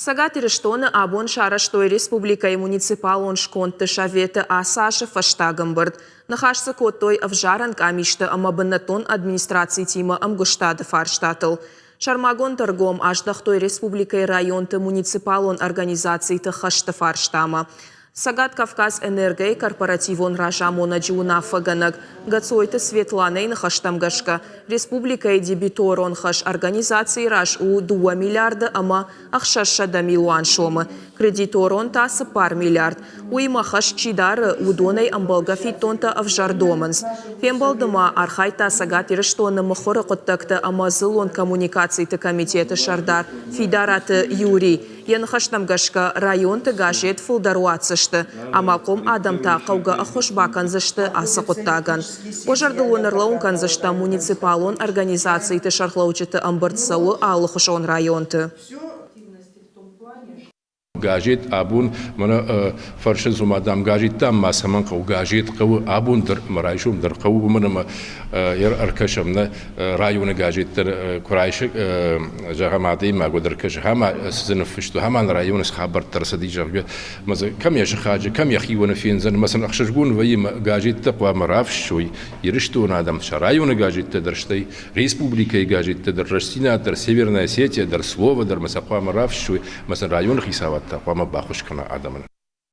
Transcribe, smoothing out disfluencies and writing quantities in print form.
Цӕгат Ирыстоны абон сарӕзтой республикӕйы муниципалон скондты советы ацы азы фӕстаг ӕмбырд. Ныхас дзы кодтой ӕвзарӕн къамисты ӕмӕ бынӕттон администрацитимӕ ӕмгуыстады фарстатыл. Сӕрмагонд ӕргом аздӕхтой республикӕйы районты муниципалон организациты хӕсты фарстамӕ. Цӕгат Кавказ Энерго-йы корпоративон разамонӕджы уынаффӕгӕнӕг Гоцойты Светланӕйы ныхӕстӕм гӕсгӕ, республикӕйы дебиторон хӕс организацийы раз у 2 миллиарды ӕмӕ 600 милуан сомы, кредиторон та 4 миллиард. Уыимӕ хӕс чи дары, уыдонӕй ӕмбӕлгӕ фиддонтӕ ӕвзӕр домынц. Фембӕлды ма архайдта Цӕгат Ирыстоны мыхуыры хъуыддӕгты ӕмӕ дзыллон коммуникациты комитеты сӕрдар Фидараты Юрий. Йӕ ныхӕстӕм гӕсгӕ, районты газет фылдӕр уадздзысты, амалхъом адӕм та хъӕугӕ ӕххуыс бакӕндзысты ацы хъуыддагӕн. Уӕ зӕрдыл уын ӕрлӕууын кӕндзыстӕм, муниципалон организациты сӕргълӕуджыты ӕмбырд цӕуы алыхуызон районты. Газет абон мӕнӕ фӕрсынц, ома, дам, газет дам ма цӕмӕн хъӕуы? Газет хъӕуы абон дӕр ӕмӕ райсом дӕр хъӕуы, уымӕн ӕмӕ ӕркӕсӕм нӕ районы газет дӕр куы райсы, зӕгъӕм, адӕймаг уӕд ӕркӕсы, ӕмӕ цы дзы ныффыстой, ӕмӕ нӕ районы цы хабӕрттӕ ӕрцыди, зӕгъгӕ, ӕмӕ дзы кӕм йӕ сыхаджы, кӕм йӕхионы фендзӕн, ӕмӕ сын ӕхсызгон вӕййы, ӕмӕ газеттӕ хъуамӕ рафыссой Ирыстоны адӕм сӕ районы газеттӕ дӕр, стӕй республикӕйы газеттӕ дӕр, Рӕстдзинад дӕр, Северная Осетия дӕр, Слово дӕр, ӕмӕ сӕ хъуамӕ рафыссой, ӕмӕ сын районы хицауад та хъуамӕ баххуыс кӕна адӕмӕн.